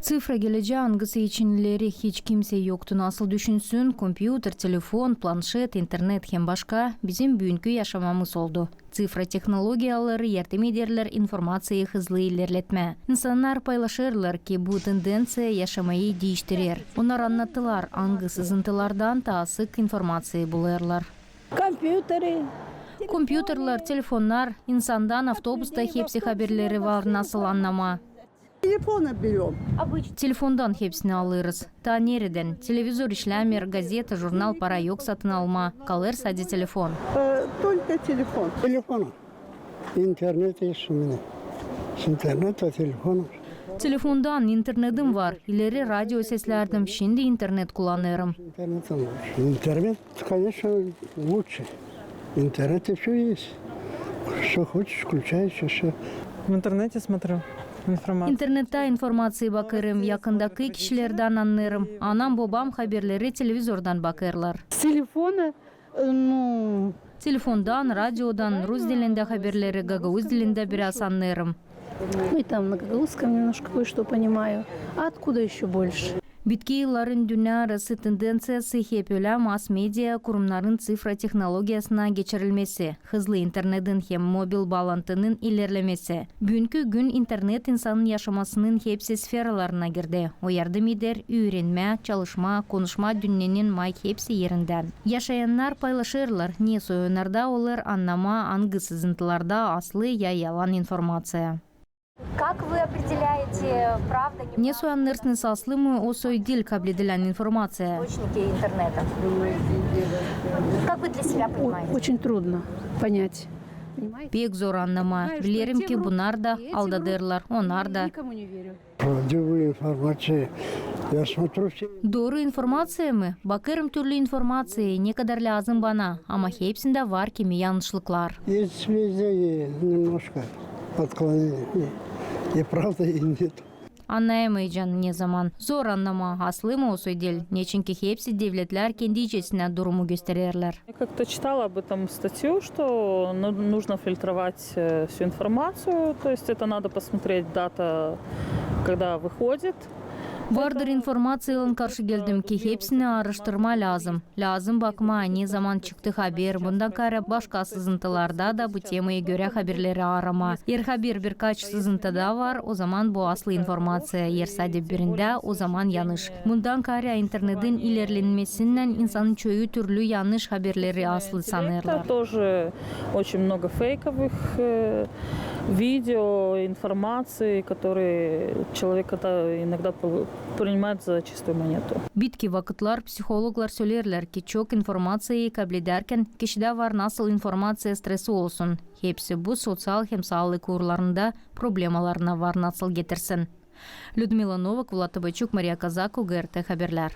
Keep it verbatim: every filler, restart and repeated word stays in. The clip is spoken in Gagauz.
Ţifra gelecää, angısı için ileri hiç kimsey yoktu nasıl düşünsün, kompyuter, telefon, planşet, internet hem başka, bizim büünkü yaşamamız oldu. Ţifra tehnologiyaları yardım ederlär informaţiyayı hızlı ilerletmää. İnsannar paylaşêrlar, ki bu tendenţiya yaşamayı diiştirer. Onnar annattılar, angı sızıntılardan taa sık informaţiyayı bulêrlar. Kompyuteri. Kompyuterlär, telefonnar, insandan avtobusta hepsi haberleri var nasıl annamaa. Телефона берём. Telefondan hepsini alêrız. Taa neredän? Televizor işlämeer, gazeta, jurnal, para yok satın almaa. Kalêr sade telefon. Э, только телефон. Телефоном. Интернет есть у меня. С интернета, телефоном. Telefondan, internetim var. İleri radio seslärdim, şindi internet kullanêrım. Интернетом лучше. Интернет, конечно, лучше. В интернете всё есть. Что хочешь, включаешь, и всё. В интернете смотрю информацию. İnternettä informaţiyayı bakêrım, yakındakı kişilerdän annêêrım. Anam, bobam haberleri televizordan bakêrlar. С телефона, э, ну. Telefondan, radiodan, rus dilindä haberleri, gagauz dilindä biraz annêêrım. Ну и там на гагаузском немножко кое-что понимаю. А откуда ещё больше? Bitki yılların dünnä arası tendenţiyası hep ölä mass-media kurumnarın ţifra tehnologiyasına geçirilmesi, hızlı internetin hem mobil baalantının ilerlemesi. Büünkü gün internet insanın yaşamasının hepsi sferalarına girdi. O yardım eder üürenmää, çalışmaa, konuşmaa dünnenin may hepsi erindän. Yaşayannar paylaşêrlar, ne soy onnarda olêr annamaa, angı sızıntılarda aslı ya yalan informaţiya. Как вы определяете, правда, неправда? Ne soy annêêrsınız, aslı mı, o soy diil kabledilän informaţiya? Источники интернета. Как вы для себя понимаете? Очень трудно понять. Понимаете? Pek zor annamaa. Bilerim, ki bunnar da aldadêrlar, onnar da. Никому не верю. Правдивую информацию я смотрю все. Dooru informaţiya mı? Bakêrım türlü informaţiyayı, ne kadar lääzım bana, ama hepsindä var kimi yanlışlıklar. Есть везде и немножко отклонений. И правда, и нет. Annayamaycan ne zaman. Zor annamaa, aslı mı, o soy diil. Neçinki hepsi devletlär kendicesinä durumu göstererlär. Я как-то читала об этом статью, что ну, нужно фильтровать, э, всю информацию, то есть это надо посмотреть дата, когда выходит. Vardır informaţiyalan karşı geldim, ki hepsini aaraştırmaa lääzım. Lääzım bakmaa, ne zaman çıktı haber, bundan kaarä başka sızıntılarda da bu temayı görä haberleri aaramaa. Eer haber birkaç sızıntıda var, o zaman bu aslı informaţiya, eer sade birindä, o zaman yanlış. Bundan kaarä internetin ilerlemesinnän insanın çoyu türlü yanlış haberleri aslı sanêrlar. Тоже очень много фейковых, э, видео, информации, которые человек это иногда по-, принимает за чистую монету. Bitki vakıtlar psihologlar söleerlär, ki çok informaţiyayı kabledärkän kişidä var nasıl informaţiya stresi olsun. Hepsi bu soţial hem saalık uurlarında problemalarına var nasıl getirsin. Lüdmila Novak, Vlad Tabaçuk, Mariya Kazak, O G R T haberlär.